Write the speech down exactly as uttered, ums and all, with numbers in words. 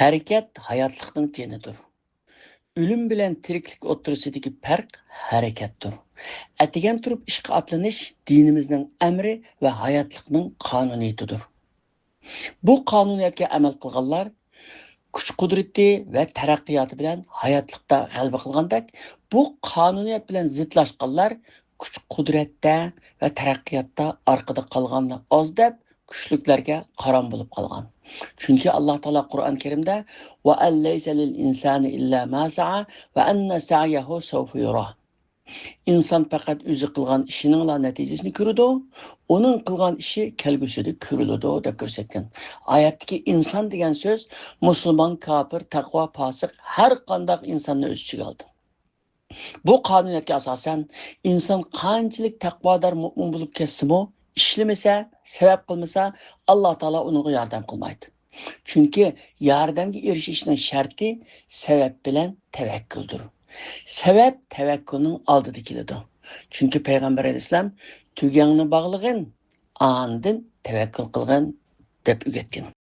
ھەرىكەت ھاياتلىقنىڭ جېنىدۇر. ئۆلۈم بىلەن تىرىكلىك ئوتتۇرىسىدىكى پەرق ھەرىكەتتۇر. ئەتىگەن تۇرۇپ ئىشقا ئاتلىنىش دىنىمىزنىڭ ئەمرى ۋە ھاياتلىقنىڭ قانۇنىيىتىدۇر. بۇ قانۇنىيەتكە ئەمەل قىلغانلار كۈچ-قۇدرىتى ۋە تەرەققىياتى بىلەن ھاياتلىقتا غەلىبە قىلغاندەك، بۇ قانۇنىيەت بىلەن زىتلاشقانلار كۈچ-قۇدرەتتە ۋە تەرەققىياتتا ئارقىدا قالغاننى ئاز دەپ، كۈچلۈكلەرگە قارام بولۇپ قالغان. چۈنكى ئاللا تائالا قۇرئان كەرىمدە، وأن ليس للإنسان إلا ما سعى وأن سعيه سوف يره. ئىنسان پەقەت ئۆزى قىلغان ئىشىنىڭلا نەتىجىسىنى كۆرىدۇ، ئۇنىڭ قىلغان ئىشى كەلگۈسىدە كۆرۈلىدۇ، دەپ كۆرسەتكەن. ئايەتتىكى ئىنسان دېگەن سۆز مۇسۇلمان، كاپىر، تەقۋا، پاسىق، ھەر قانداق ئىنساننى ئۆز ئىچىگە ئالدى. بۇ قانۇنىيەتكە ئاساسەن، ئىنسان قانچىلىك تەقۋادار مۆمىن بولۇپ كەتسىمۇ، ئىشلىمىسە، سەۋەب قىلمىسا، ئاللا تائالا ئۇنىڭغا ياردەم قىلمايدۇ. چۈنكى ياردەمگە ئېرىشىشنىڭ شەرتى سەۋەب بىلەن تەۋەككۈلدۇر. سەۋەب تەۋەككۈلنىڭ ئالدىدا كېلىدۇ. چۈنكى پەيغەمبەر ئەلەيھىسسالام، «تۆگەڭنى باغلىغىن، ئاندىن تەۋەككۈل قىلغىن» دەپ ئۆگەتكەن.